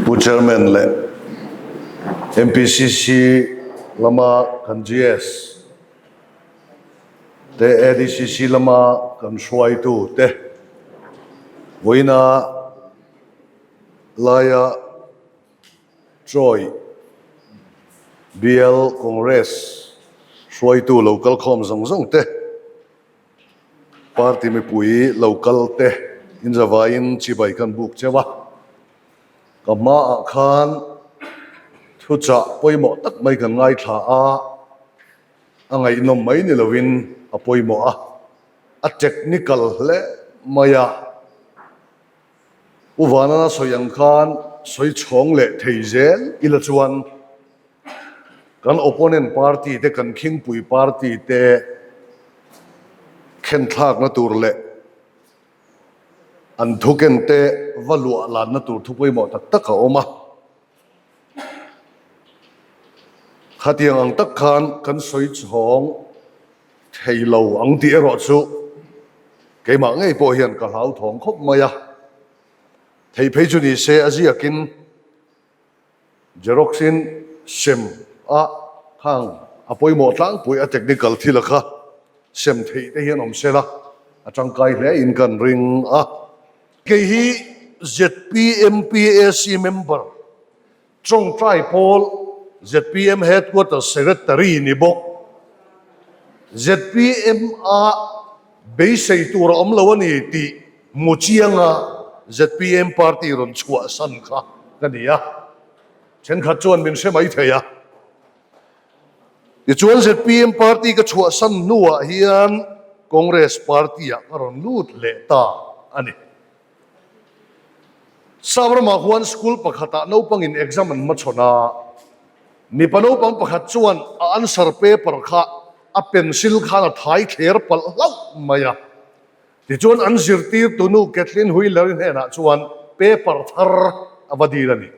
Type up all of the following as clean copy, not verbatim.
Pu Chairman leh MPCC lama kan GS te ADCC lama kan hruaitu te vawiina laia Troy Bial Congress hruaitu lo kalkhawm zawng zawng te Party mipui lo kal te inzavaiin chibai kan buk cheu a, ka hmaah khan thuchah pawimawh tak mai kan ngaithla a, a ngaihnawm mai ni lovin a pawimawh a, a technical hle mai a. U Vanana sawi ang khan sawi chhawng leh thei zel ila chuan Kan opponent party te, kan khingpui party te khenthlakna tur leh an thuken te va luah lanna tur thu pawimawh tak tak a awm a. Khatiang ang tak khan kan sawi chhawng thei lo ang tih erawh chu keimah ngei pawh hian ka hlauthawng khawp mai a. Thei phei chu ni se a ziakin. Xerox-in sem a khang a pawimawh tlangpui a technical thil a kha sem theih te hian awm sela a tangkai hle in kan ring a. Kei hi zpm PAC member, Tawngtai Pawl zpm Headquarters Secretary ni bawk. Zpm a beisei tur a awm lo a ni tih Hmu chianga zpm party rawn chhuahsan kha ka ni a, thenkhat chuan min hre mai thei a. Tichuan zpm party ka chhuahsan hnuah hian Congress party ah ka rawn lut leh ta a ni. Sap ramah huan school pakhatah naupangin exam an hmachhawn a, mipa naupang pakhat chuan a answer paper kha a pencil khan a thai thler palh hlauh mai a. Tichuan an zirtirtu nu Kathleen Wheeler-i hnenah chuan paper thar a va dil a ni.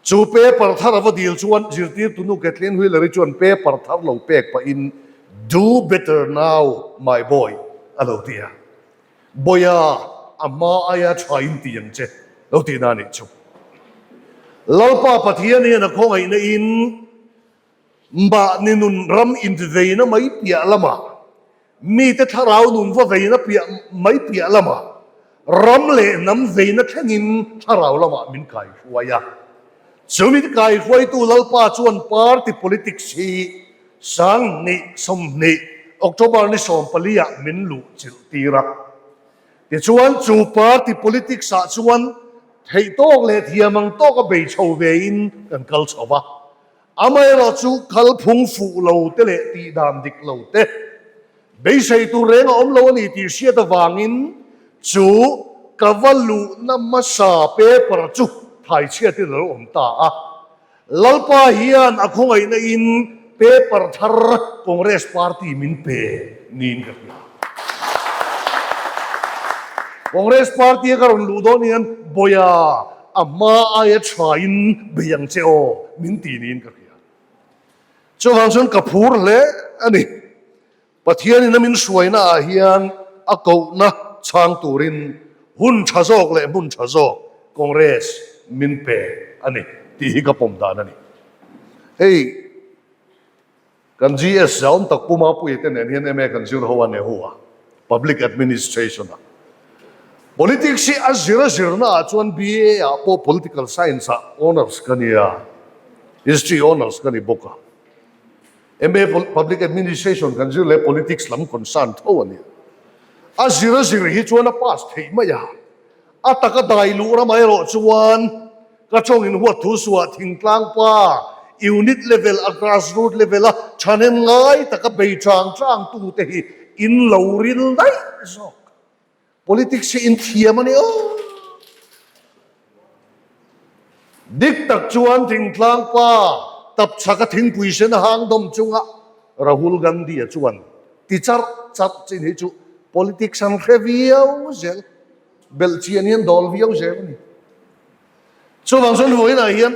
Chu paper thar a va dil chuan zirtirtu nu Kathleen Wheeler-i chuan paper thar lo pek pahin Do better now, my boy a lo ti a. Bawia, a hma aia tha in ti ang che lo tihna a nih chu. Lalpa Pathian hian a khawngaihna in Mahni nun ram inveina mai piah lamah, mite thlarau nun va veina piah mai piah lamah, ram leh hnam veina thlengin thlarau lamah min kaihruai a. Chu min kaihruaitu Lalpa chuan party politics hi 2020 October ni 14 ah min luh chilh tir a. Tichuan chu party politics ah chuan theihtawk leh thiam ang tawka bei chho vein kan kal chho va. Amaherawhchu kalphung fuh lo te leh tihdan dik lo te beisei tur reng a awm lo a ni tih hriat avangin chu ka va luhna hmasa paper chu thaichhiatin a lo awm ta a. Lalpa hian a khawngaihna in paper thar Congress party min pe niin ka hria. Congress party a ka rawn luh dawn hian Bawia a hma aia thain bei ang che aw min ti niin ka hria. Chuvang chuan ka phur hle a ni. Pathianin a min hruaina ah hian a kohna chhang turin hun tha zawk leh hmun tha zawk Congress min pe a ni tih hi ka pawm dan a ni. Hei. Kan GS zaum tak Pu Mapuia te nen hian MA kan zir ho a Nehu a, Public Administration a. Politics hi a zir a zirna ah chuan BA ah pawh Political Science ah Honours ka ni a, History Honours ka ni bawk a. MA Public Administration kan zir leh Politics lam concern tho a ni. A zir a zir hi chuan a pass theih mai a. A taka dai luh ramah erawh chuan ka tawngin huat thu suah thingtlang pa unit level a grassroot level a thahnem ngai taka bei chang chang tu te hi in lo ril daih zawk. Politics hi in thiam a ni aw. Dik tak chuan thingtlang pa tapchhaka thingpui sen a hang dawm chunga Rahul Gandhi-a chuan ti charh charh chin hi chu politics an hre viau zel. Belh chian hian dawl viau zel a ni. Chuvang chuan vawiinah hian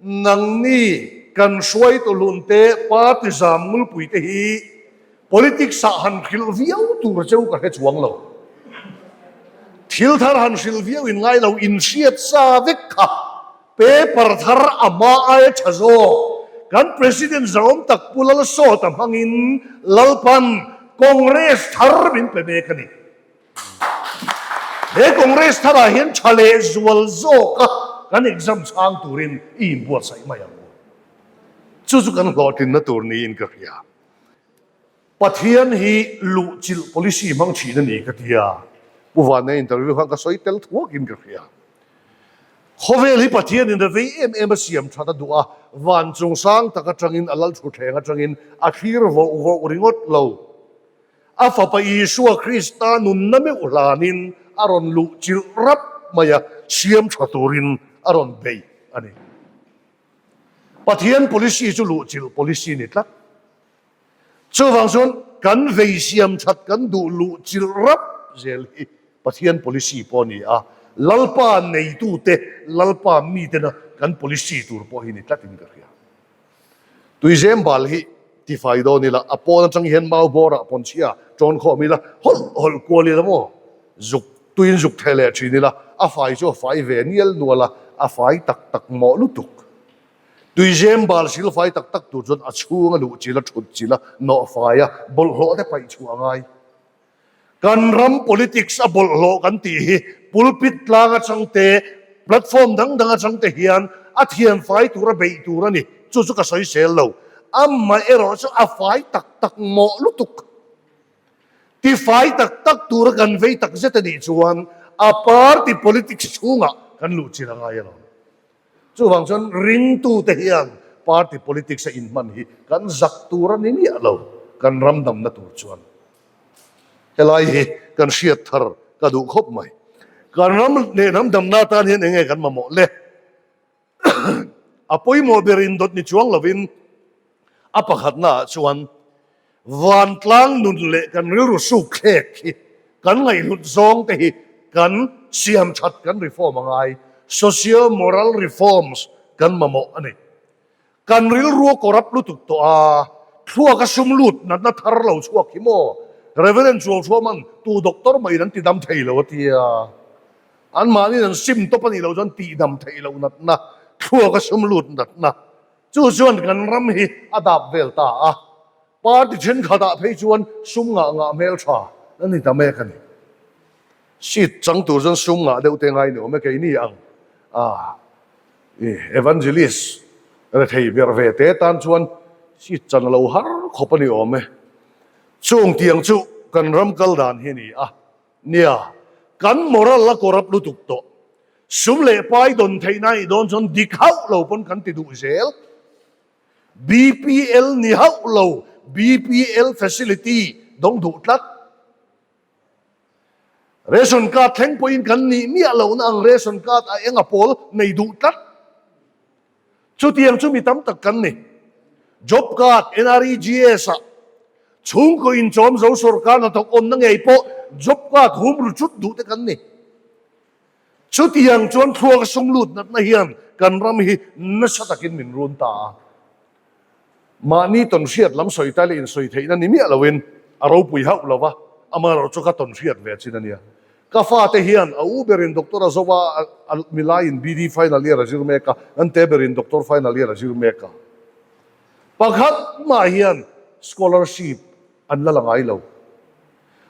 nangni kan hruaitu hlunte party zam ngulpuite hi politics ah han hrilh viau tur cheu ka hre chuang lo. Thil thar han hrilh viau in ngai lo, in hriat sa vek kha. Paper thar a hma aia tha zawk kan President zahawm tak Pu Lalsawta hmangin Lalpan Congress thar min pe mek a ni. He Congress tharah hian tha leh zual zawka kan exam chhang turin i inbuatsaih mai ang u. Chu chu kan hlawhtlinna tur niin ka hria. Pathian hi luhchilh policy hmang thin a ni ka ti a, Pu Vana interview khan ka sawi tel thuakin ka hria. Khawvel hi Pathianin a vei em em a siam that a duh a, van chung sang tak atangin a lal thutthleng atangin a thlir vawh vawh ringawt lo. A fapa Isua Krista nunna meuh hlanin a rawn luhchilh rap mai a, siam tha turin a rawn bei a ni. Pathian policy chu luhchilh policy ni tlat. Chuvang chuan kan vei siam that kan duh luh chilh rap zel hi Pathian policy pawh a ni a, Lalpa neitute, Lalpa mitena kan policy tur pawh hi ni tlatin ka hria. Tuizem bal hi tifai dawn ila, a pawn atang hian mau bawrah pawnchhia tawn khawm ila, hawlh hawlh kual ila maw? Zuk tuiin zuk theh leh thin ila, a fai chu a fai ve nial nual a, a fai tak tak mawh lutuk. Tuizem bal sil fai tak tak tur chuan a chhung a luh chil a, thut chil a, nawh fai a, bawlhhlawh te paih chhuah a ngai. Kan ram politics a bawlhhlawh kan tih hi pulpit tlang atang te, platform dang dang atang te hian a thian fai tur a beih tur a ni. Chu chu ka sawisel lo. Amaherawh chu a fai tak tak mawh lutuk. Tifai tak tak tura kan vei tak zet a nih chuan a party politics chhungah kan luh chil a ngai alawm. Chuvang chuan ringtute hian party politics a inhman hi kan zak tur a ni miah lo, kan ram damna tur chuan. Helai hi kan hriat thar ka duh khawp mai. Kan ram leh hnam damna atan hian eng nge kan mamawh le? A pawimawh ber indawt ni chuang lovin a pakhatnaah chuan vantlang nun leh kan rilru suk thlek hi kan ngaihhlut zawng te hi kan siam that kan reform a ngai, social moral reforms kan mamawh a ni. Kan rilru a corrupt lutuk tawh a, thluak a sum lut natna thar lo chhuak hi maw? Reverend Chuauhruaman tu doctor mahin an ti dam thei lo a tia. Anmahniin an sim tawp a nih loh chuan tihdam theih loh natna, thluak a sum lut natna chu chuan kan ram hi a dap vel ta a. Party thenkhatah phei chuan sum ngah ngah hmel tha a ni ta mek a ni. Seat chang tur chuan sum ngah deuh te ngai ni awm e keini ang a evangelist rethei ber ve te tan chuan seat chan a lo har khawp a ni awm e. Chung tiang chu kan ram kal dan hi a ni a. Nia, kan moral a corrupt lutuk tawh. Sum leh pai dawn theihna anih dawn chuan dik hauh lo pawn kan ti duh zel. BPL ni hauh lo, BPL facility dawng duh tlat. Ration card thleng pawhin kan nih miah lohna ang ration card a eng a pawl nei duh tlat. Chutiang chu mi tam tak kan ni. Job card, NREGS ah chhungkaw inchawm zo sorkar hnathawk awmna ngei pawh job card hum ru chut duh te kan ni. Chutiang chuan thluak a sum lut natna hian kan ram hi nasa takin min run ta a. Mahni tawnhriat lam sawi tai leh insawi theihna ni miah loin a ropui hauh lo va, amaherawh chu ka tawnhriat ve chin a nia. Ka fate hian a u berin doctor a zo a, a milaiin BD final year a zir mek a, an te berin doctor final year a zir mek a. Pakhat mah hian scholarship an la la ngai lo.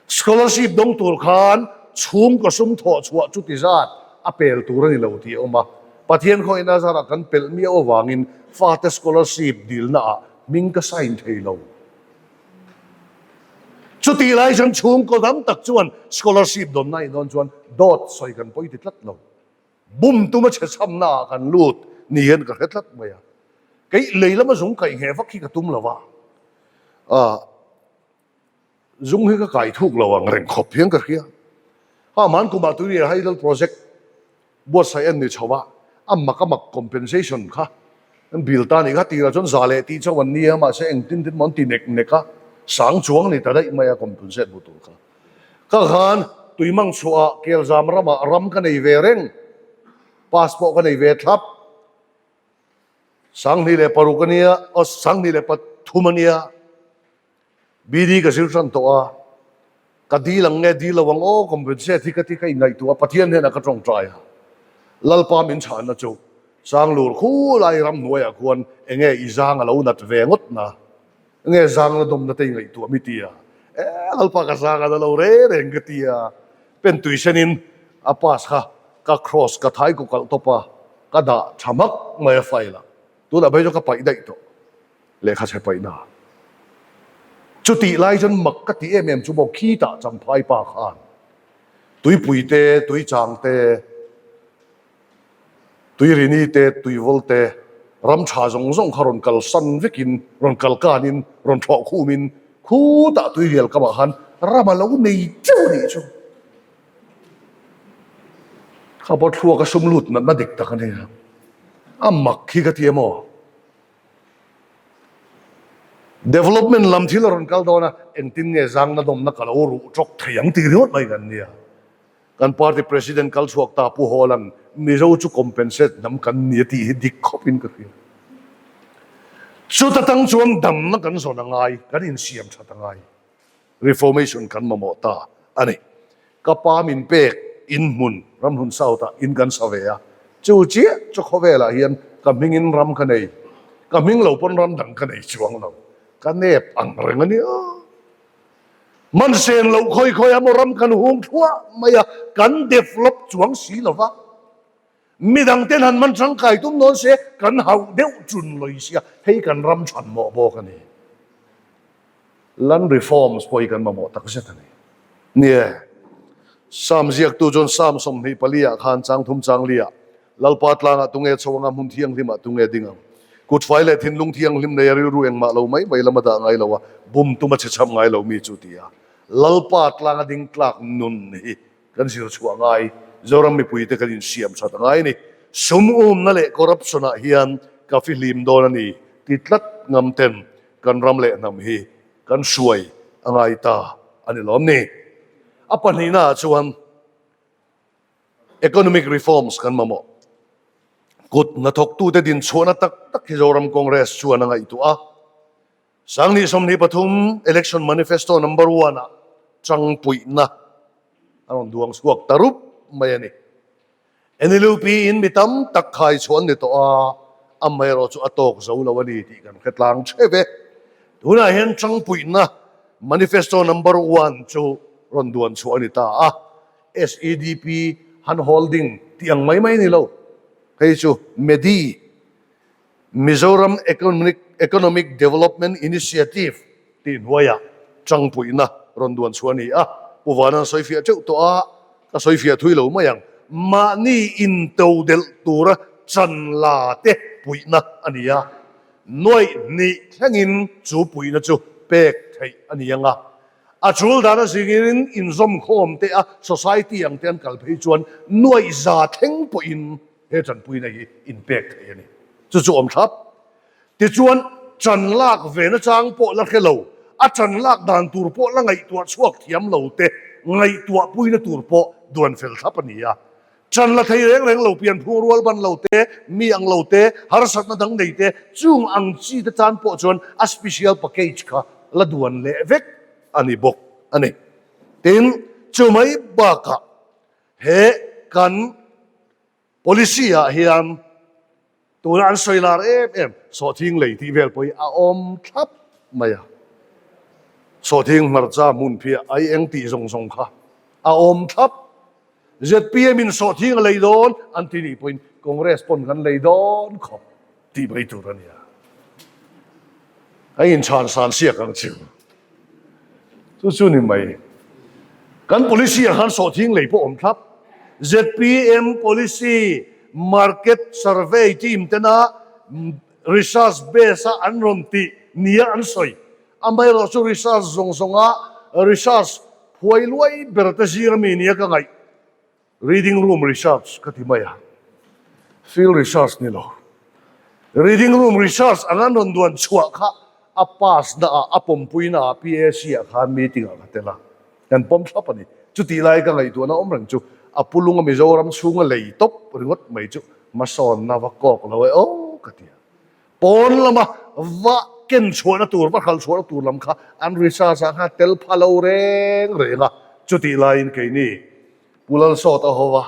Scholarship dawng tur khan chhungkaw sum thawh chhuah chuti zat a pel tur a ni lo tih a awm a. Pathian khawiin a zarah kan pelh miau avangin fate scholarship dilnaah hming ka sign thei lo. Chutih lai chuan chhungkaw dam tak chuan scholarship dawnna in dawn chuan dawt sawi kan pawi ti tlat lo. Bum tuma chhe chhamnaah kan lut ni hian ka hre tlat mai a. Kei lei lama zung kaih ngheh vak hi ka tum lo va. Zung hi ka kai thuk lo ang reng khawp hian ka hria. Ha man kumah tui leh hydel project buatsaih an ni chho a, a mak a mak compensation kha an bill ta nih kha tirah chuan za leh tih chauh an nia mahse engtin tin maw an ti nek nek a, sang chuang ni ta daih mai a compensate hmu tur kha. Ka khan tui mang chhuah ah Kelzam ramah ram ka nei ve reng, pass pawh ka nei ve thlap. 2006 a nia, aw 2003 a nia. BD ka zir tan tawh a, ka dil ang nge dil lo ang aw compensate hi ka ti ka inngaihtuah a, Pathian hnenah ka tawngtai a, Lalpa min chhanna chu. Sanglur khulai ramhnuaiah khuan enge i zang a lo nat ve ngawt na? Enge zang la dawmna te i ngaihtuah mi tia? E, Lalpa ka zang a la lo reng reng ka tia. Pen tui senin a pass kha ka cross ka thai ku kalh tawp a, ka dah tha hmak mai a file ah. Tunah phei chuan ka paih daih tawh lehkha chhe paihna. Chutih lai chuan mak ka ti em em chu maw khitah Champhai pa khan tuipui te, tuichang te, Tuirini te, tuivawl te, ram tha zawng zawng kha rawn kalsan vekin, rawn kal kanin, rawn thawh khumin khutah tuirial kamah khan ram a lo nei teuh a nih chu. Kha pawh thluak a sum lut natna dik tak a nia. A mak hi ka ti em aw. Development lam thil a rawn kal dawn a, engtin nge zangna dawmna ka lo ruh tawk thei ang tih ringawt mai kan nia. Kan party president kal chhuak ta Pu Hawla'n Mizo chu compensate hnam kan ni a tih hi dik khawpin ka hria. Chuta tang chuan damna kan zawn a ngai, kan insiam that a ngai. Reformation kan mamawh ta a ni. Ka pa min pek in hmun Ramhlun South ah in kan sa ve a, chu chiah chu khawvelah hian ka hmingin ram ka nei, ka hming lo pawn ram dang ka nei chuang lo, ka nep ang reng a nia. Man sen loh khawi khawi a maw ram kan hung thluah mai a, kan develop chuang si lo va. Midang ten han man tangkai tum dawn se kan hauh deuh chun lawi sia, hei kan ram chhan mawh bawk a ni. Land reforms pawh hi kan mamawh tak zet a ni. Nie, Psalm ziaktu chuan Psalm 24 ah khan chang thum chang li ah, Lalpa tlangah tunge chho anga hmun thianghlimah tunge ding ang? Kutfai leh thinlung thianghlim nei a rilru engmah lo mai mai lama dah ngai lo a, bum tuma chhe chham ngai lo mi chu ti a, Lalpa tlanga ding tlak nun hi kan zir chhuah ngai. Zoram mipuite kan insiam that a ngai a ni. Sum umna leh corruption ah hian ka fihlim dawn a ni ti tlat ngam ten kan ram leh hnam hi kan hruai a ngai ta a ni lawm ni. A pahnihna ah chuan Economic reforms kan mamawh. Kut hnathawktute dinchhuahna tak tak hi Zoram Congress chuan a ngaihtuah a. Sangni 23 election manifesto number one ah changpuihna a rawn duang chhuak ta rup mai a ni. NLUP in mi tam tak khai chhuah an ni tawh a, amaherawh chu a tawk zo lo a ni tih kan hre tlang theuh e. Tunah hian changpuihna manifesto number one chu rawn duan chhuah a ni ta a. SEDP han holding tih ang mai mai a ni lo. Hei chu MEDI, Mizoram Economic Development Initiative tih hnuaiah tangpuihna rawn duan chhuah a ni a. Pu Vana'n sawifiah teuh tawh a, ka sawifiah thui lo mai ang. Mahni intodelh tura chan la te puihna a ni a, nuaih hnih thlengin chu puihna chu pek theih a ni ang a. A tul dan a zingirin inzawmkhawm te a society ang te an kal phei chuan nuaih za thleng pawhin he tanpuina hi inpek thei a ni. Chu chu awm thlap. Tichuan, tan lak ve na chang pawh la hre lo, a tan lak dan tur pawh la ngaihtuah chhuak thiam lo te ngaihtuah puina tur pawh duan fel thlap a ni a. Tan la thei reng reng lo, pianphung rual ban lo te, mi ang lo te, harsatna dang nei te, chung ang chi te tan pawh chuan a special package kha la duan leh vek a ni bawk a ni. Tin, chu mai bakah he kan policy ah hian Tuna an sawi lar em em sawhthing lei tih vel pawh hi a awm thlap mai a. Sawhthing hmarcha hmun phiah ai eng tih zawng zawng kha a awm thlap. ZPM in sawhthing a lei dawn an ti nih pawhin Congress pawn kan lei dawn khawp tih mai tur a nia. A inchhan san siak ang chu. Chu chu ni mai. Kan policy ah khan sawhthing lei pawh awm thlap. ZPM policy market survey team tena research base a an rawn tih nia an sawi. Amaherawh chu research zawng zawnga research phuai luai ber te zir ami nia ka ngaih. Reading room research ka ti mai a, field research ni lo. Reading room research ang an rawn duan chhuah kha a pass na ah, a pawmpui na ah PAC ah khan meeting ah ka tel a, kan pawm thlap a ni. Chutih lai ka ngaihtuahna awm reng chu a pulunga Mizoram chhunga lei tawp ringawt mai chu hmasawnna va kawk lo e aw ka ti a. Pawn lama va ken chhuahna tur, va hral chhuahna tur lam kha an research ah khan tel pha lo reng reng a, chutih laiin keini Pu Lalsawta ho va.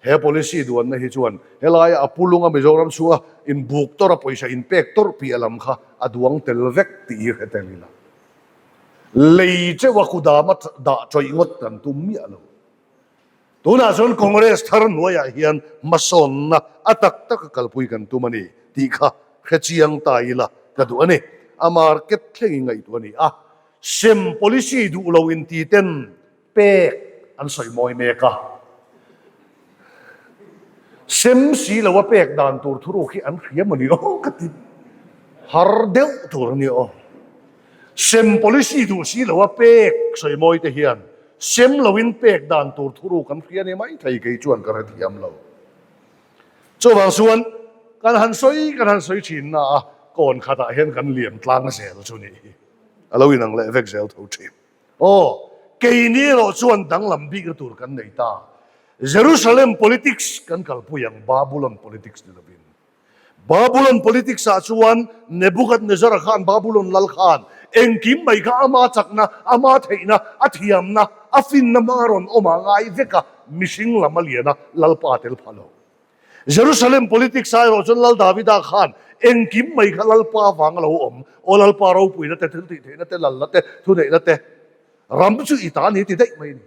He policy duanna hi chuan helaia a pulunga Mizoram chhunga inbuk tawrh a pawisa inpek tawrh piah lam kha a duang tel vek tih hi hre tel ila. Lei teuha kudama dah tawih ngawt kan tum miah lo. Tunah chuan Congress thar hnuaiah hian hmasawnna a tak taka kalpui kan tum a ni tih kha hre chiang ta ila ka duh a ni. A market thlengin ngaihtuah a ni a, sem policy duh lo inti ten pek an sawi mawi mek a. Sem si lo a pek dan tur thuruk hi an hria maw ni aw ka ti har deuh tur a ni aw. Sem policy duh si lo a pek sawi mawi te hian sem lo in pek dan tur thuruk an hria ni mai thei kei chuan ka hrethiam lo. Chuvang chuan kan han sawi kan han sawi thin na a kawn khatah hian kan liam tlang zel chu nih hi a lo inang leh vek zel tho thin. Aw, keini erawh chuan danglam bikna tur kan nei ta. Jerusalem politics kan kalpui ang, Babulon politics ni lovin. Babulon politics ah chuan Nebuchadnezzar-a khan, Babulon lal khan, engkim mai kha ama chakna, ama theihna, a thiamna, a finna hmanga rawn awm a ngai vek a, mihring lam a lian a, Lalpa tel pha lo. Jerusalem politics ah erawh chuan Lal Davida khan engkim mai kha Lalpa avanga lo awm, aw Lalpa ropuina te, thil tihtheihna te, lalna te, thuneihna te, ram chu i ta ni ti daih mai a ni.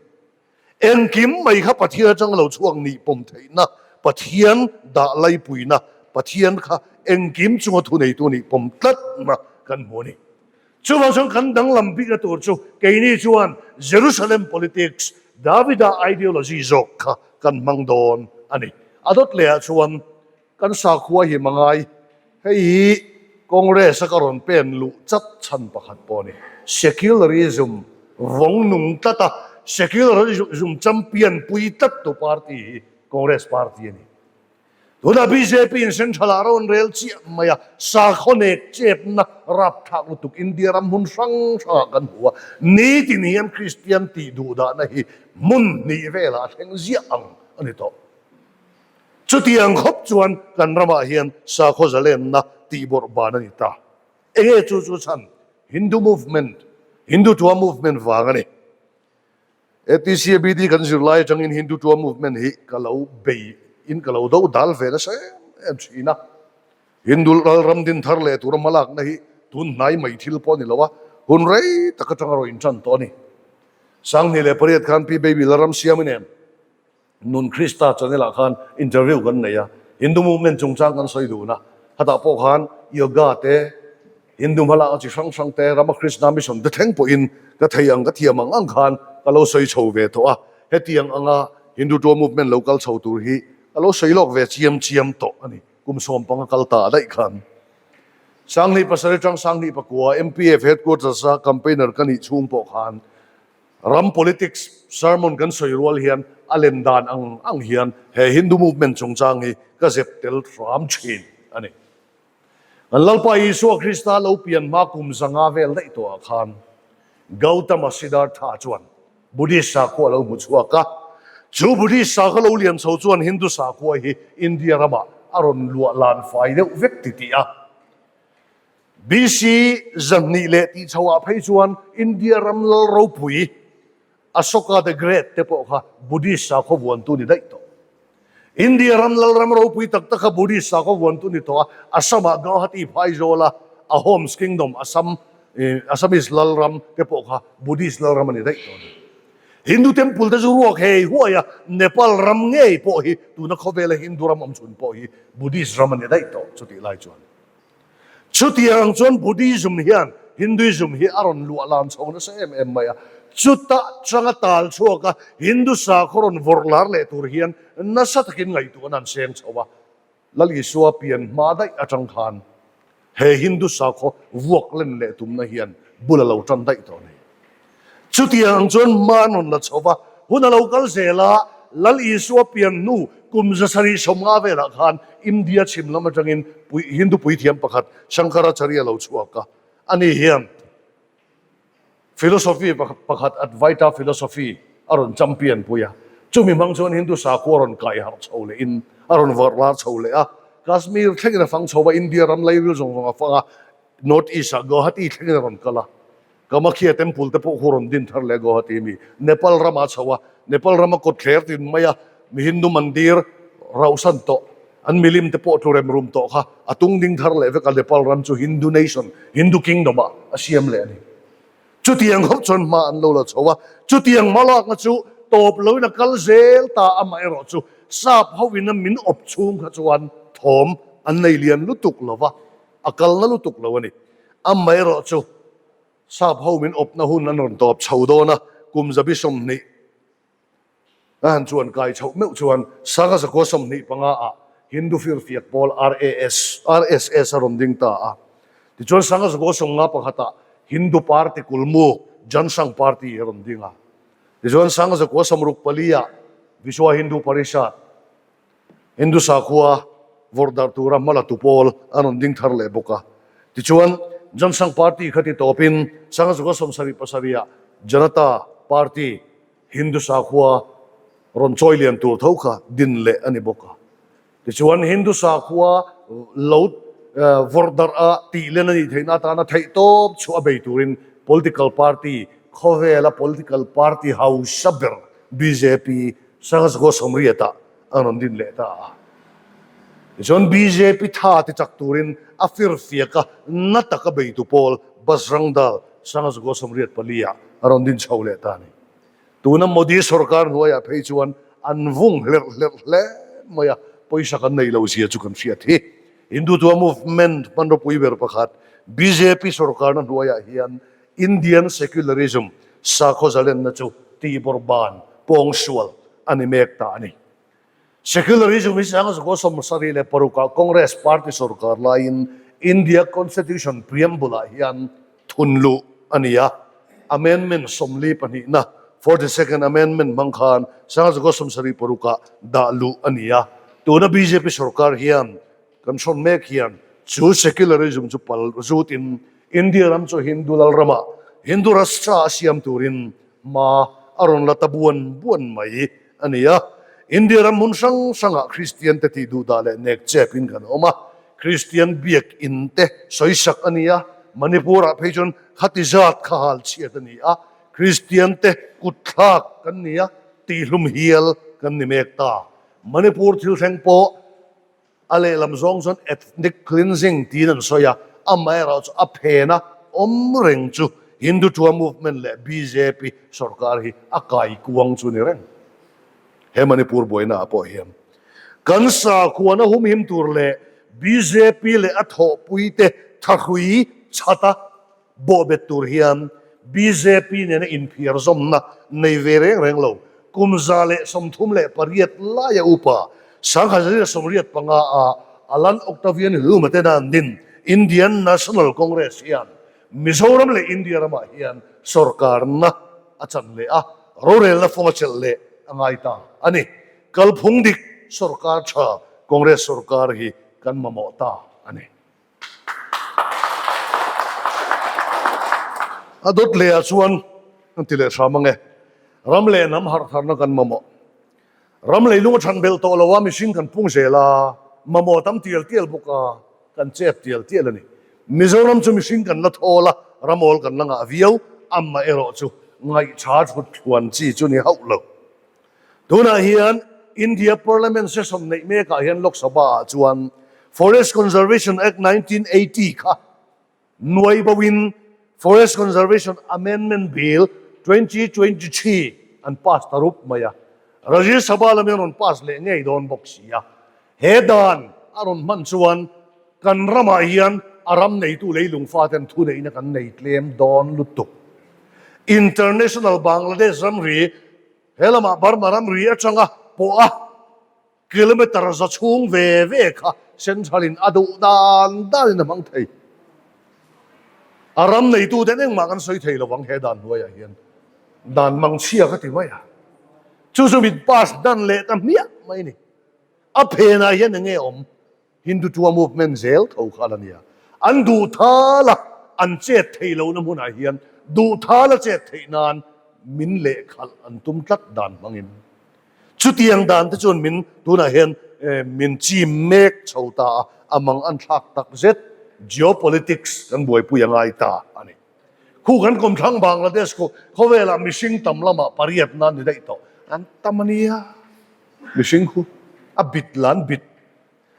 Engkim mai kha Pathian atanga lo chhuak nih pawm theihna, Pathian dah laipuina, Pathian kha engkim chunga thuneitu nih pawm tlatna kan hmu a ni. Chuvang chuan kan danglam bikna tur chu keini chuan Jerusalem politics, Davida ideology zawk kha kan hmang dawn a ni. A dawt lehah chuan kan sakhua hi mangai, hei hi Congress a ka rawn pen luh chat chhan pakhat pawh a ni. Secularism vawng nung tlat a, secularism champion pui tlat tu party hi Congress party a ni. Tunah bjp in central ah rawn rel chiah mai a, sakhaw nek chepna rapthlak lutuk India ram hmun hrang hrangah kan hmu a, nitin hian Kristian tih duhdahna hi hmun hnih velah a thleng ziah ang a ni tawh. Chutiang khawp chuan kan ramah hian sakhaw zalenna tihbawrh ban a ni ta. Enge chu chu chhan Hindu movement, Hindutva movement vang a ni. ATCABD kan zir lai atangin Hindutva movement hi ka lo bei in ka lo do dal ve nasa em em thin a. Hindu lalram din thar leh tura hmalakna hi tun hnai mai thil pawh a ni lo a, hun rei tak atanga rawn intan tawh a ni. 2008 khan Pi Baby Lalram siam in em? Nun Krista channel ah khan interview kan nei a, Hindu movement chungchang kan sawi dun a, khatah pawh khan yoga te, Hindu hmalakna chi hrang hrang te, Ramakrishna mission te thleng pawhin ka thei ang ka thiam ang ang khan ka lo sawi chho ve tawh a, hetiang anga Hindutva movement lo kal chho tur hi ka lo sawi lawk ve chiam chiam tawh a ni, kum sawmpanga kal ta daih khan. 2007 atang 2009 MPF headquarters a campaigner ka nih chhung pawh khan Ram politics sermon kan sawi rual hian a len dan ang ang hian he Hindu movement chungchang hi ka zep tel hram thin a ni. Kan Lalpa Isua Krista lo pian hma kum zanga vel daih tawhah khan Gautama Siddhartha chuan Buddhist sakhua a lo hmu chhuak a, chu Buddhist sakhaw lo lian chho chuan Hindu sakhua hi India ramah a rawn luah lan fai deuh vek titih a. BC 200 leh tih chho ah phei chuan India ram lal ropui Ashoka the Great te pawh kha Buddhist sakhaw vuantu ni daih tawh. India ram lal ram ropui tak tak kha Buddhist sakhaw vuantu ni tawh a, Assam ah Gauhati Phaizawl a Ahoms Kingdom Assam Assamese lal ram te pawh kha Buddhist lal ram a ni daih tawh a ni. Hindu temple te chu ruak hei huai a, Nepal ram ngei pawh hi tuna khawvela Hindu ram awm chhun pawh hi Buddhist ram a ni daih tawh chutih lai chuan. Chutiang chuan Buddhism hian Hinduism hi a rawn luah lam chho nasa em em mai a, chuta changa tal chhuak a Hindu sakhaw rawn vawrh lar leh tur hian nasa takin ngaihtuahna an seng chho a. Lal Isua pian hma daih atang khan he Hindu sakhaw vuak len leh tumna hian bul a lo tan daih tawh a ni. Chutiang chuan hma an rawn la chho va, hun a lo kal zel a, Lal Isua pian hnu kum 750 velah khan India chhim lam atangin Hindu puithiam pakhat Shankaracharya lo chhuak a, ani hian philosophy pakhat Advaita philosophy a rawn champion pui a, chumi hmang chuan Hindu sakhua a rawn kai harh chho lehin a rawn vawrh lar chho leh a, Kashmir thlengin a fang chho va, India ram lairil zawng zawng a fang a, North East ah Guwahati thlengin a rawn kal a. Kamakhya Temple te pawh khu rawn din thar leh Guwahati mi Nepal ramah a chho a, Nepal rama kawt thler tin mai a. Mi Hindu mandir rauhsan tawh, an milim te pawh tlu rem rum tawh kha a tung ding thar leh vek a, Nepal ram chu Hindu nation, Hindu kingdom ah a siam leh a ni. Chutiang khawp chuan hma an lo la chho a, chutiang hma lakna chu tawp loin a kal zel ta, amaherawh chu sap hoin a min awp chhung kha chuan thawm an nei lian lutuk lo va, a kalna lutuk lo a ni. Amaherawh chu sap ho min awpna hun an rawn tawp chho dawn a, kum zabi 20 A han chuan kai chhoh meuh chuan Sanga zakua 25 ah Hindu firfiak pawl RAS, RSS a rawn ding ta a. Tichuan Sanga zakua 51 ah Hindu party kulmuk Jansangh Party a rawn ding a. Tichuan Sanga zakua 64 ah Vishwa Hindu Parishad, Hindu sakhua vawrh darh tura hma la tu pawl a rawn ding thar leh bawk a. Tichuan Jansangh Party kha ti tawpin Sanga zakua 77 ah Janata Party, Hindu sakhua rawn chawi lian tur tho kha din leh a ni bawk a. Tichuan, Hindu sakhua lo vawrh darh a tih len a nih theihna atana theihtawp chhuah a bei turin political party, khawvela political party hausa ber bjp Sangha 80 ah an rawn din leh ta a. Tichuan, bjp tha ti chak turin a firfiak a, na taka beitu pawl Bajrang Dal Sangha 84 ah a rawn din chho leh ta a ni. Tuna Modi sorkar hnuaiah phei chuan an vung hlerh hlerh hle mai a, pawisa kan nei lo zia chu kan hriat hi. Hindutva movement hmanraw pui ber pakhat bjp sorkarna hnuaiah hian Indian secularism sakhaw zalenna chu tihbawrh ban pawngsual a ni mek ta a ni. Secularism hi Sanga zakua 76 ah Congress party sorkar laiin India Constitution preamble ah hian thun luh a ni a, Amendment 42 na, 42nd Amendment, hmang khan Sanga zakua 76 ah dah luh a ni a. Tuna bjp sorkar hian kan hrawn mek hian chu secularism chu pal zutin India ram chu Hindu lal ramah Hindu Rashtra a siam turin hma a rawn la ta buan buan mai a ni a. India ram hmun hrang hrangah Kristian te tih duhdah leh nek chepin kan awm a, Kristian biak in te sawisak a ni a, Manipur-ah phei chuan khati zat kha hal chhiat a ni a, Kristian te kutthlak kan ni a, tihhlum hial kan ni mek ta. Manipur thil thleng pawh A lehlam zawng chuan ethnic cleansing tiin an sawi a, amaherawhchu a phena awm reng chu Hindutva movement leh bjp sorkar hi a kaikuang chu ni reng. He Manipur buaina ah pawh hian kan sakhuana humhim tur leh bjp leh a thawhpuite thahrui chhata Bawhbet tur hian bjp nena inphiar zawmna nei ve reng reng lo. Kum 138 laia upa 1985 a Allan Octavian Hume tena an din Indian National Congress hian Mizoram leh India ramah hian sorkarna a chan leh a, rorelna fawng a chelh leh a ngai ta a ni. Kalphung dik sorkar tha Congress sorkar hi kan mamawh ta a ni. A dawt leh ah chuan kan ti leh hram ange. Ram leh hnam harh tharna kan mamawh. Ram leilung a than belh tawh lo a, mihring kan pung zel a, mamawh tam tial tial bawk a, kan chep tial tial a ni. Mizoram chu mihring kan la thawl a, ram awl kan la ngah viau, amaherawh chu ngaihṭha thut thluan chi chu ni hauh lo. Tunah hian India Parliament session neih mekah hian Lok Sabha ah chuan Forest Conservation Act 1980 kha nuai boin Forest Conservation Amendment Bill 2023 an pass ta rup mai a. Rajya Sabha lam hian rawn pass leh ngei dawn bawk si a. He dan a rawn hman chuan kan ramah hian a ram neitu leilung faten thuneihna kan nei tlem dawn lutuk. International Bangladesh ramri He lamah Burma ramri atanga pawh a kilometre za chhung ve ve kha Central in a duh dan dan in a hmang thei. A ram neitu ten engmah kan sawi thei lovang he dan hnuaiah hian dan mangchhia ka ti mai a. Chu chu min pass dan leh ta hmiah mai ni. A phenah hian enge awm? Hindutva movement zel tho kha la nia. An duh thal a, an chet theih lohna hmunah hian duh thal a chet theih nan min lehkhalh an tum tlat dan hmangin. Chutiang dan te chuan min tunah hian min chim mek chho ta a, a mang an thlak tak zet. Geopolitics kan buaipui a ngai ta a ni. Khu kan kawmthlang Bangladesh khu khawvelah mihring tam lamah pariatna a ni daih tawh. An tam a nia. Mihring khu a bit lan bit.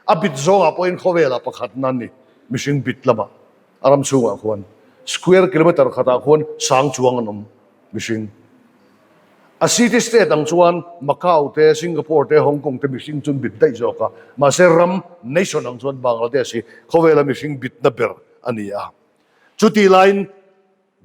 A bit zawngah pawhin khawvelah pakhatna an ni. Mihring bit lamah a ram chhungah khuan square kilometer khatah khuan sang chuang an awm mihring. A city state ang chuan Macau te, Singapore te, Hong Kong te mihring chu an bit daih zawk a. Mahse ram, nation, ang chuan Bangladesh hi khawvela mihring bitna ber a ni a. Chutih laiin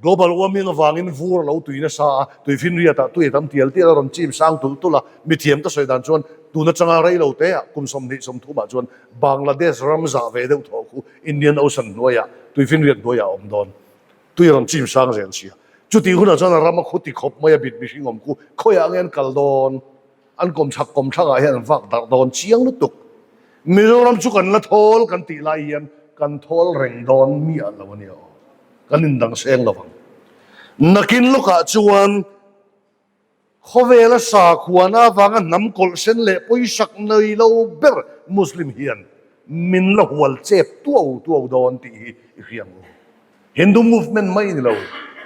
Global warming avangin vur a lo tui nasa a, tuifinriatah tui a tam tial tial a rawn chim sang tulh tulh a, mithiam te sawi dan chuan tun atanga rei lo te ah kum 20 30 ah chuan Bangladesh ram zah ve deuh thawh khu Indian Ocean hnuaiah tuifinriat hnuaiah a awm dawn. Tui a rawn chim sang zel sia. Chutih hunah chuan a ram a khu ti khawp mai a bit mihring awm khu khawiah nge an kal dawn? An kawmchhak kawmthlangah hian an vak darh dawn chiang lutuk. Mizoram chu kan la thawl kan tih lai hian kan thawl reng dawn miah lo a nia aw. Kan indang seng lo vang. Nakin lawkah chuan khawvela sakhuana avanga hnam kawlh sen leh pawisak nei lo ber Muslim hian min la hual chep tuau tuau dawn tih hi i hria ang u. Hindu movement mai ni lo,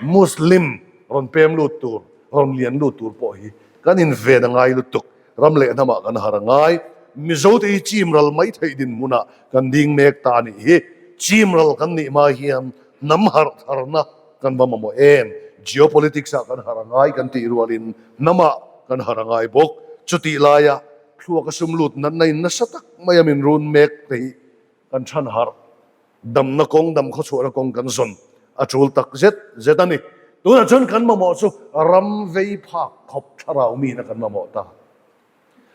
Muslim rawn pem lut tur, rawn lian lut tur pawh hi kan inven a ngai lutuk. Ram leh hnamah kan har a ngai. Mizote hi chim ral mai theih dinhmunah kan ding mek ta a nih hi. Chim ral kan nih hma hian hnam harh tharna kan va mamawh em? Geopolitics ah kan har a ngai kan tih rualin hnamah kan har a ngai bawk. Chutih laia thluak a sum lut natna in nasa tak maia min run mek te hi kan chhan harh. Damna kawng, dam khawchhuahna kawng kan zawn a tul tak zet zet a ni. Tunah chuan kan mamawh chu ram vei phak khawp thlarau miin a kan mamawh ta.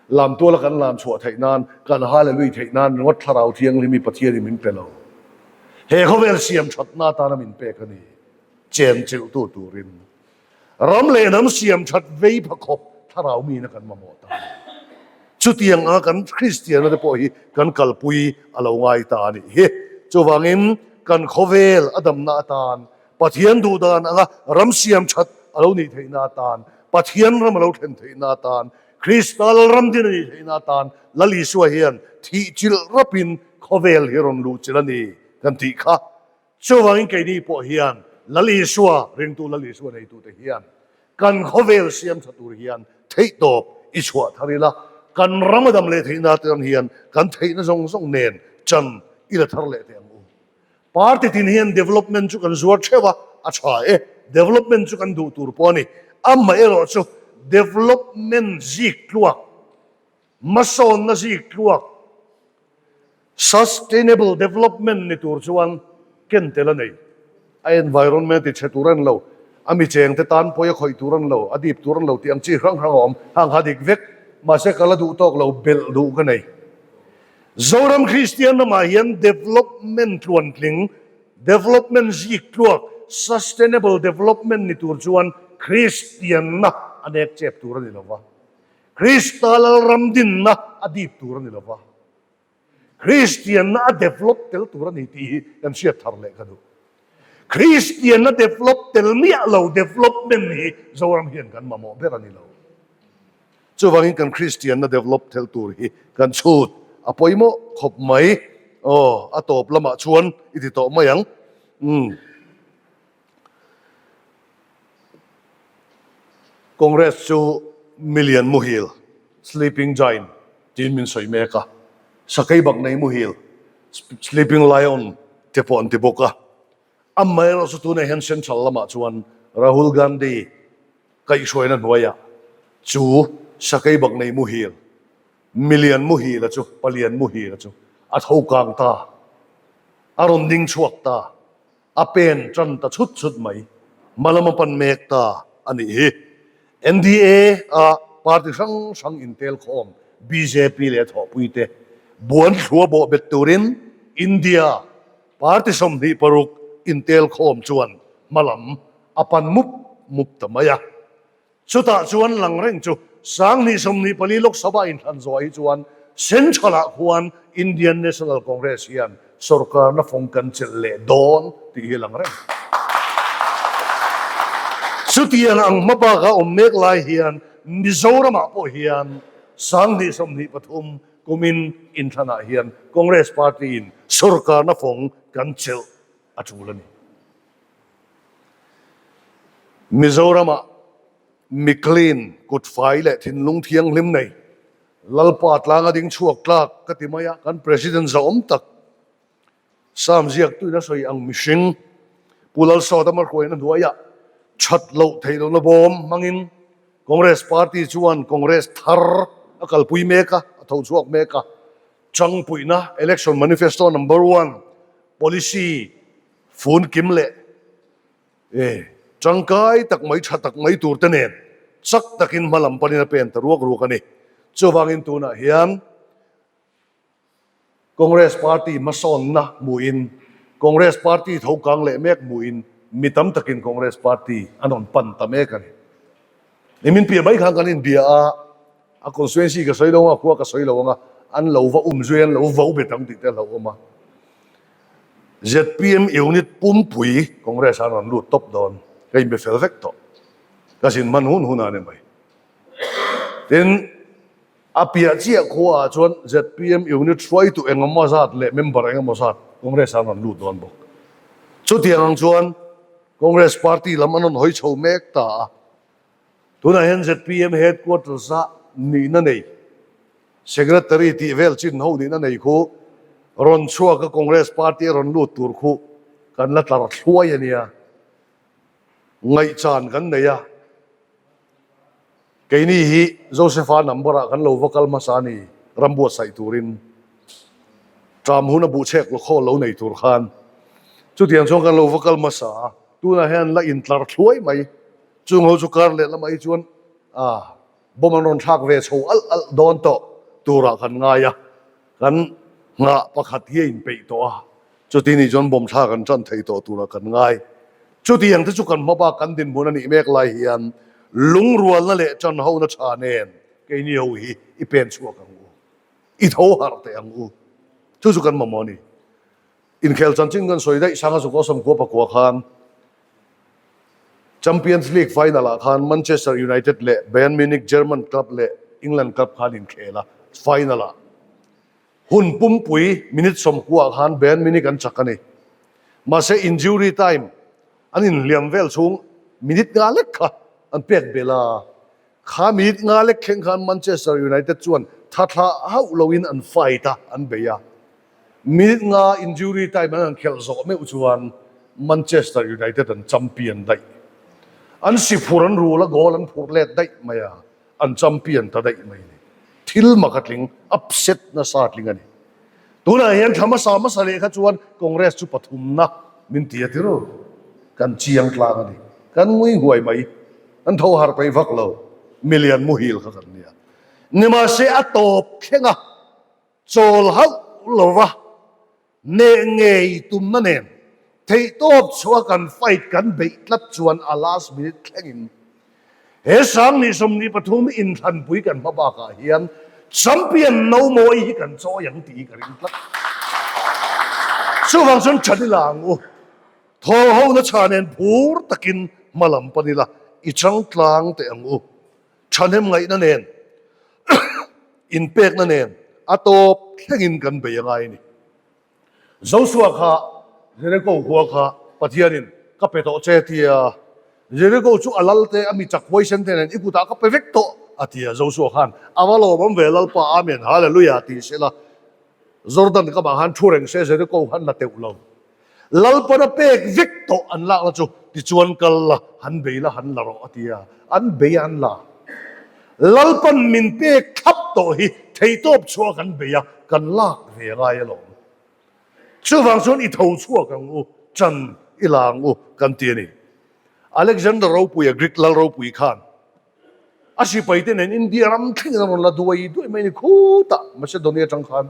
Lamtuala kan lam chhuah theih nan, kan hallelui theih nan ringawt thlarau thianghlim hi Pathianin min pe lo. He khawvel siam thatna atana min pek a ni, chen chilhtu turin. Ram leh hnam siam that vei pha khawp thlarau miin a kan mamawh ta. Chutiang anga kan Kristianna te pawh hi kan kalpui a lo ngai ta a nih hi. Chuvangin kan khawvel a damna atan, Pathian duhdan anga ram siam that a lo nih theihna atan, Pathian ram a lo thlen theihna atan, Krista Lalram din a nih theihna atan Lal Isua hian thih chilh rapin khawvel hi rawn luh chilh a ni kan tih kha. Chuvangin keini pawh hian Lal Isua, ringtu Lal Isua neitute hian kan khawvel siam tha tur hian theihtawp i chhuah thar ila, kan ram a dam leh theihna te ang hian kan theihna zawng zawng nen chan i la thar leh teh ang u. Party tin hian development chu kan zuar theuh a, a tha e, development chu kan duh tur pawh a ni. Amaherawh chu development zik tluak, hmasawnna zik tluak, Sustainable development ni tur chuan ken tel a nei. A environment ti chhe tur a ni lo, a mi chengte tan pawi a khawih tur a ni lo, a dip tur a ni lo tih ang chi hrang hrang a awm. Hang kha dik vek, mahse ka la duh tawk lo, belh duh ka nei. Zoram Kristian ramah hian development tluantling, development zik tluak, sustainable development ni tur chuan Kristianna a nek chep tur a ni lo va. Krista Lalram dinna a dip tur a ni lo va. Kristianna a develop tel tur a ni tih hi kan hriat thar leh ka duh. Kristianna develop tel miah lo development hi Zoram hian kan mamawh ber a ni lo. Chuvangin kan Kristianna develop tel tur hi kan chhut a pawimawh khawp mai. Aw, a tawp lamah chuan i ti tawh mai ang. Umm. Congress chu milian muhil, sleeping giant, tiin min sawi mek a, sakeibak nei muhil, sleeping lion, te pawh an ti bawk a. Amaherawhchu chu tunah hian central lamah chuan Rahul Gandhi kaihhruaina hnuaiah chu sakeibak nei muhil, milian muhila chu, palian muhila chu a tho kang ta, a rawn ding chhuak ta. A pen tan ta chhut chhut mai. Hmalam a pan mek ta a nih hi. NDA a party hrang hrang intel khawm bjp leh thawhpui te buan thlua bawh bet turin India party 26 intel khawm chuan hmalam a pan mup mup ta mai a. Chutah chuan lang reng chu 2024 Lok Sabha inthlan zawh hi chuan Central-ah khuan Indian National Congress hian sorkarna fawng kan chelh leh dawn tih hi lang reng. Chutiang ang hmabaka awm mek lai hian Mizoramah pawh hian 2023 kumin inthlanah hian Congress Party-in sorkarna fawng kan chelh a tul a ni. Mizoramah mi clean, kut fai leh thinlung thianghlim nei. Lalpa tlanga ding chhuak tlak ka ti mai a, kan President zahawm tak Sam ziaktuin a sawi ang mihring Pu Lalsawta hmahruaina hnuaiah that loh theih lohna bawm hmangin Congress Party chuan Congress thar a kalpui mek a, a tho chhuak mek a. Changpuihna Election Manifesto Number One Policy fun kim leh e tangkai tak mai tha tak mai tur te nen chak takin hma lam panin a pen ta ruak ruak a ni. Chuvangin tunah hian Congress Party hmasawnna hmuhin, Congress Party tho kang leh mek hmuhin mi tam takin Congress Party an rawn pan ta mek a ni. Nimin piah mai khan kan inbia a, a constituency ka sawi lo ang a, khua ka sawi lo ang a, an lo va um zui, an lo vo bet ang tih te a hlauhawm a. Zpm unit pumpui Congress ah an rawn lut tawp dawn, ka inbe fel vek tawh. Ka zin hman hun hun a ni mai. Tin, A piah chiah khuaah chuan zpm unit hruaitu engemaw zat leh member engemaw zat Congress ah an rawn lut dawn bawk. Chutiang ang chuan Congress party lam an rawn hawi chho mek ta a. Tunah hian zpm headquarters ah nihna nei, secretary tih vel chin ho nihna nei khu rawn chhuak a Congress party a rawn lut tur khu kan la tlar thluai a nia. Ngaihchan kan nei a. Keini hi Josepha number ah kan lo va kal hmasa a ni, ram buatsaih turin. Ṭam hun a buhchhek lawkhaw lo nei tur khan. Chutiang chuan kan lo va kal hmasa a, tunah hian la intlar thluai mai. Chung ho chu kar leh lamah hi chuan ah bomb an rawn thlak ve chho alh alh dawn tawh turah kan ngai a. Kan nghah pakhat hi a inpeih tawh a, chuti nih chuan bawm thla kan tan thei tawh turah kan ngai. Chutiang te chu kan hma bak kan dinhmun a nih mek lai hian lungrualna leh ṭanhona ṭha nen keini ho hi i pen chhuak ang u, i tho harh teh ang u. Chu chu kan mamawh a ni. Inkhel chanchin kan sawi daih Sanga Zukawsam Sawmkua pakua khan Champions League final ah khan Manchester United leh Bayern Munich German club leh England club khan inkhel a, final ah hun pumpui minute 90 ah khan Bayern Munich an chak a ni. Mahse injury time an inhliam vel chhung minute nga lek kha an pek belh a, Kha minute nga lek thleng khan Manchester United chuan tha thla hauh loin an fight a, an bei a. Minute nga injury time an han khelh zawh meuh chuan Manchester United an champion daih. An si phur an rul a, goal an phurh let daih mai a, an champion ta daih mai a ni. Thil mak a tling, upset nasa a tling a ni. Tunah hian thla hmasa hmasa leh kha chuan Congress chu pathumna min ti a ti ru. Kan chiang tlang a ni. Kan ngui huai mai. An tho har peih vak lo. Milian muhil kha kan nia. Nimahse a tawp thleng a, chawl hauh lo va, neh ngei tumna nen theihtawp chhuah kan fight kan beih tlat chuan a last minute thlengin he 2023 inthlanpui kan hma bakah hian champion no mawi hi kan chawi ang tih hi ka ring tlat. Chuvang chuan tha nila ang u. Thaw hona chha nen phur takin hma lam pan ila, i chang tlang teh ang u. Thahnem ngaihna nen, inpekna nen a tawp thlengin kan bei a ngai a ni. Joshua kha Jericho khua kha Pathianin ka pe tawh che tia Jericho chu a lal te a mi chak huaisen te nen i kutah ka pe vek tawh a ti a Joshua khan a va lawmawm ve Lalpa Amen Hallelujah ti sela Jordan kamah khan thu reng se Jericho khan la teuh lo. Lalpan a pek vek tawh an lakna chu tichuan kal la, han bei la, han la rawh a ti a, an bei a an la. Lalpan min pek thlap tawh hi theihtawp chhuah kan bei a, kan lak ve a ngai alawm. Chuvang chuan i tho chhuak ang u, chan i la ang u kan ti a ni. Alexander Ropuia, Greek lal ropui khan a sipaite nen India ram thlengin a rawn la duai duai mai a ni khutah Macedonia atang khan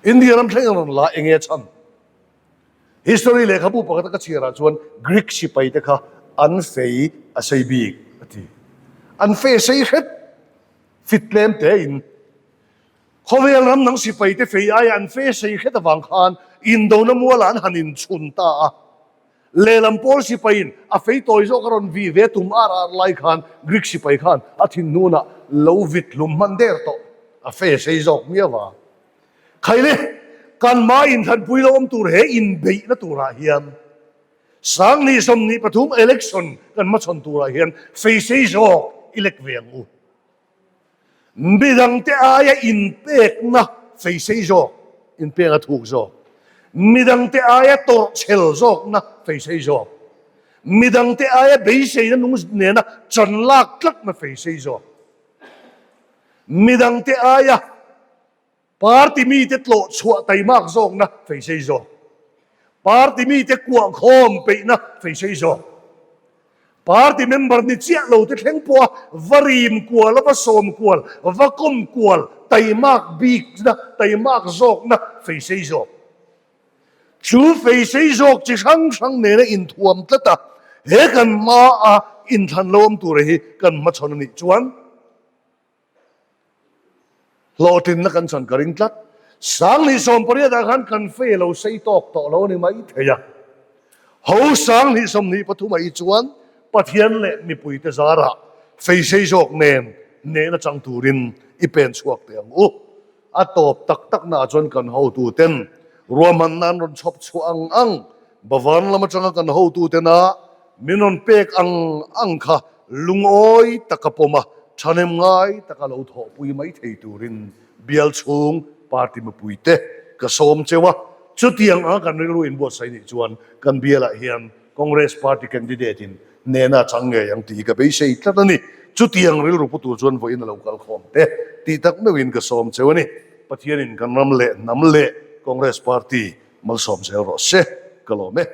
India ram thlengin a rawn la eng nge chhan? History lehkhabu pakhat a ka chhiarah chuan Greek sipaite kha an fei a sei bik a ti. An fei a sei hret fit tlem tein khawvel ram dang sipaite fei aia an fei a sei hret avang khan indona mualah an han inchhun ta a. Lehlam pawl sipaiin a fei tawi zawk a rawn vih ve tum ar ar lai khan Greek sipai khan a thinhnunah lo vit hlum hman der tawh a fei a sei zawk miau a. Khaile, kan hma inthlanpui lo awm tur he inbeihna turah hian 2023 election kan hmachhawn turah hian fei sei zawk i lek ve ang u. Midangte aia inpekna feisei zawk, inpek a thuk zawk. Midangte aia tawrhchhel zawkna feisei zawk. Midangte aia beiseina nung nena chanlak tlatna feisei zawk. Midangte aia Party mite tlawh chhuah taimak zawkna feisei zawk. Party mite kuah khawm peihna feisei zawk. Party member ni chiah lo te thleng pawha va rim kual a va sawm kual, va kawm kual taimak bikna, taimak zawkna feisei zawk. Chu feisei zawk chi hrang hrang nena inthuam tlat a, he kan hmaa inthlan lo awm tura hi kan hmachhawn a nih chuan, Hlawhtlinna kan chan ka ring tlat. Sanghnih 18 ah khan kan fei lo sei tawk tawh lo a ni mai thei a. Ho sanghnih 23 ah hi chuan Pathian leh mipuite zarah fei sei zawk nen nehna chang turin i pen chhuak teh ang u. A tawp tak tak naah chuan kan hotuten ruahmanna an rawn chhawp chhuah ang ang, Bhavan lam atanga kan hotutena min rawn pek ang ang kha lungawi taka pawm a, thahnem ngai taka lo thawhpui mai thei turin bial chhung party mipuite ka sawm cheu a. Chutiang anga kan rilru inbuatsaih nih chuan kan bialah hian Congress party candidate in nena a chang ngei ang tih hi ka beisei tlat a ni. Chutiang rilru pu tur chuan vawiin a lo kal khawm te tih tak meuhin ka sawm cheu a ni. Pathianin kan ram leh hnam leh Congress party malsawm zel rawh se ka lawm e.